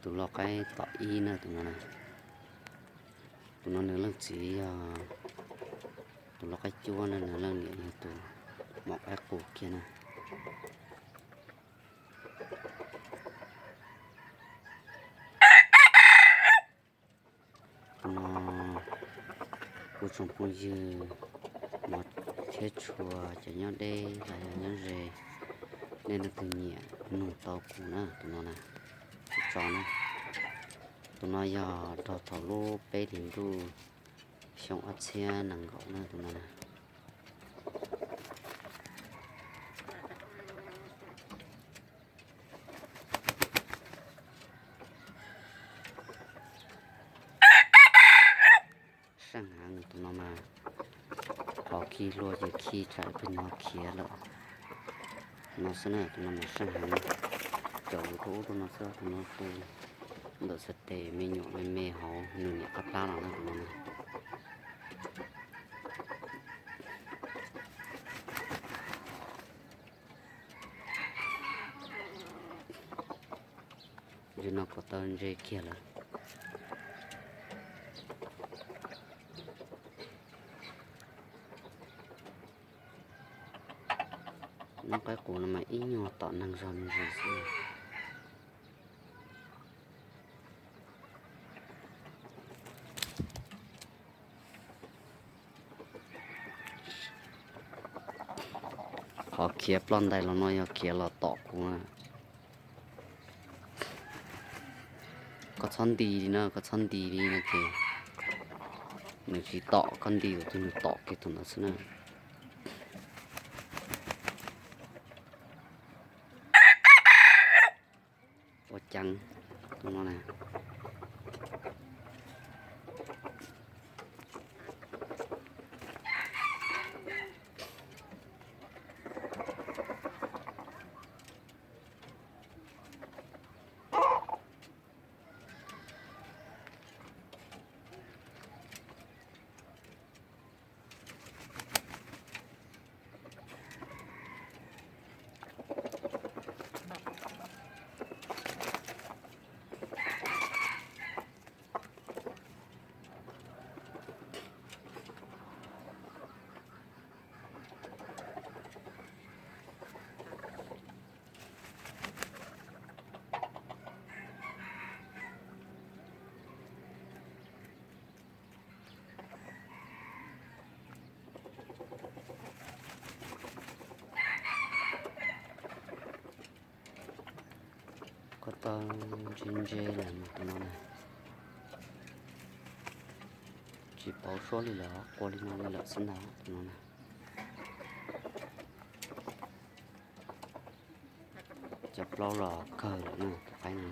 Tus lau qaib tom ib na tus no na. Tus no nws leej txiv yog tus lau qaib cuab na, nws leej niam yog tus maum qaib qus kiag na. Tus no kuv tsoom phooj ywg mov thiab tshua cov nyob deb los yog nyob ze, nej leej twg nyiam nug tau kuv na tus no na, kuv tso na. Tus no yog dhau thaum lub peb hlis ntuj xyoo ob txhiab nees nkaum na tus no na. Seej heev tus no mas, qhov khi hlua ces khi tsam pheej hnov khiav lawm no xwb na. Tus no mas seej heev, caum lus rau ub rau no xwb, tus no tu ntawm xab tes me nyuam me me hauv nws niam qab plab los na tus no na. Ntsis no kuv tau ntse kiag lawm. Noob qaib qus no mas ib nyuag tom neeg zog me ntsis xwb. Qhov khiav ploj ntais los no yog khiav los tom kuv. Koj txhob nti li na, koj txhob nti li no ces nws tsis tom, koj nti tus twg nws tom kiag tus ntawd xwb na. Ua ceev tus no na. Koj tau ntse ntse lawm tus no na. Tsis pauv suab li lawm, qua li no li lawm xwb ntag tus no na. Cov plaub los kawg lawm na tus qaib no.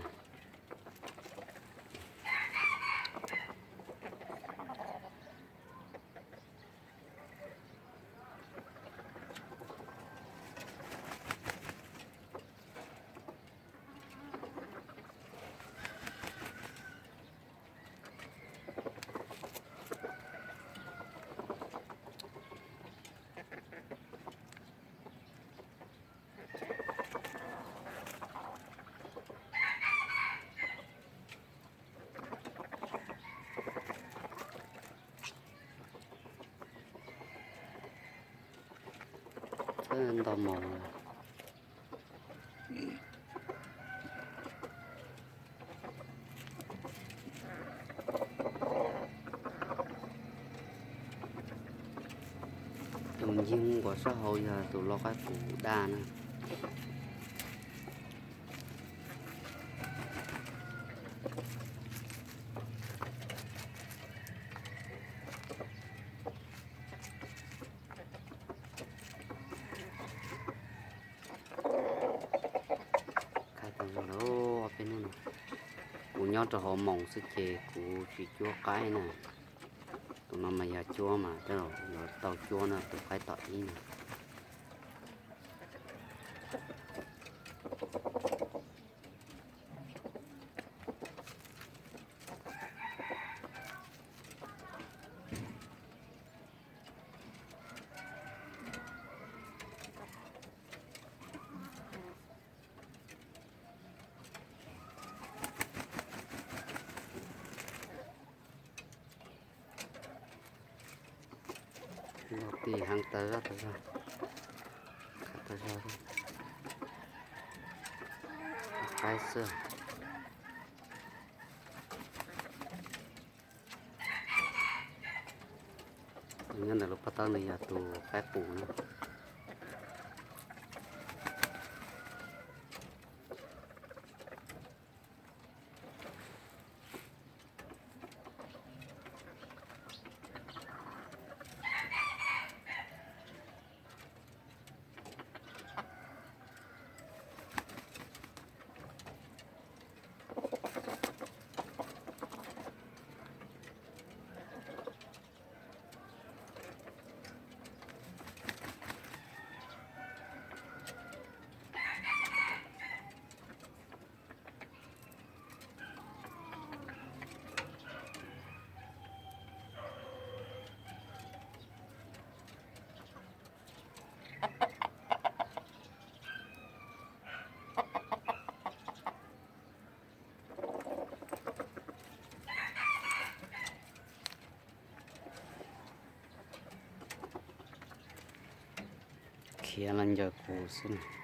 Thawj nto mos. Tus ncig nquas sab hauv yog tus lau qaib qus daj na. Khav tau zoo lawm ob peb hnub no. Kuv nyob rau hauv moos xwb ces kuv tsis cuab qaib na. Tus no mas yog cuab mas tej zaum yuav tau cuab na, tus qaib tom ib na. Yog tim heev tas zog tas zog, tas zog, qaib xwb. Nyob ntawm lub pob tawb no yog tus qaib qus na. Khiav los ncaws kuv xwb.